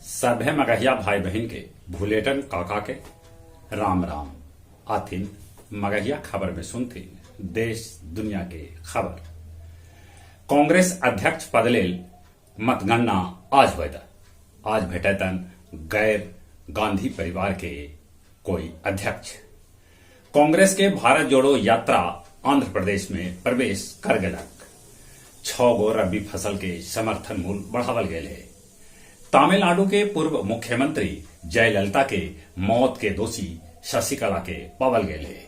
सभे मगहिया भाई बहिन के भुलेटन काका के राम राम। आथिन मगहिया खबर में सुनथिन देश दुनिया के खबर। कांग्रेस अध्यक्ष पद लेल मतगणना आज होयत। आज भेटैतन गैर गांधी परिवार के कोई अध्यक्ष। कांग्रेस के भारत जोड़ो यात्रा आंध्र प्रदेश में प्रवेश कर गेलक। 6 गो रबी फसल के समर्थन मूल्य बढ़ावल गेल हे। तमिलनाडु के पूर्व मुख्यमंत्री जयललिता के मौत के दोषी शशिकला के पावल गेल हे।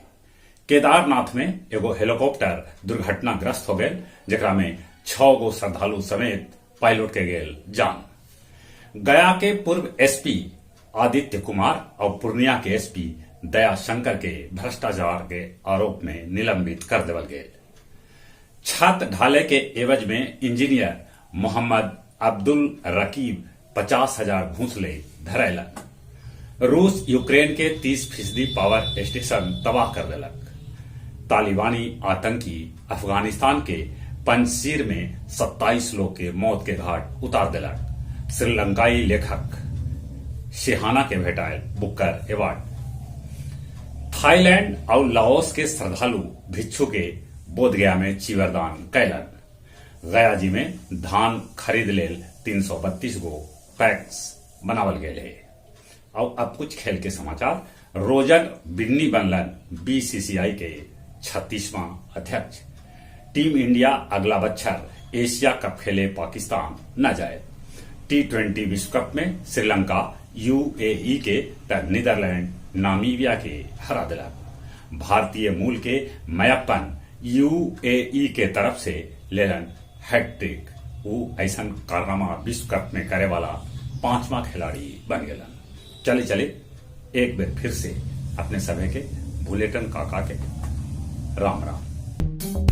केदारनाथ में एगो हेलीकॉप्टर दुर्घटनाग्रस्त हो गेल, जेकरा में 6 गो श्रद्धालु समेत पायलट के गेल जान। गया के पूर्व एसपी आदित्य कुमार और पूर्णिया के एसपी दया शंकर के भ्रष्टाचार के आरोप में निलंबित कर देवल गेल। छत ढाले के एवज में इंजीनियर मोहम्मद अब्दुल रकीब 50,000 घूस ले धरैलन। रूस यूक्रेन के 30% पावर स्टेशन तबाह कर देलक। तालिबानी आतंकी अफगानिस्तान के पंजशीर में 27 लोग के मौत के घाट उतार देलक। श्रीलंकाई लेखक शेहाना के भेटायल बुकर अवार्ड। थाईलैंड और लाओस के श्रद्धालु भिक्षु के बोधगया में चीवरदान कैलन। गया जी में धान खरीद लेल 332 गो पैक्स बनावल गेल हे। और अब कुछ खेल के समाचार। रोजर बिन्नी बनलन बीसीसीआई के 36वां अध्यक्ष। टीम इंडिया अगला बच्छर एशिया कप खेले पाकिस्तान न जाए। टी20 विश्व कप में श्रीलंका यूएई के त नीदरलैंड नामीबिया के हरा दिलक। भारतीय मूल के मयप्पन यूएई के तरफ से लेलन हैट्रिक। ऊ ऐसन कारनामा विश्व कप में करे वाला 5वां खिलाड़ी बन गेलन। चले चले एक बेर फिर से अपने सभे के भुलेटन काका के राम राम।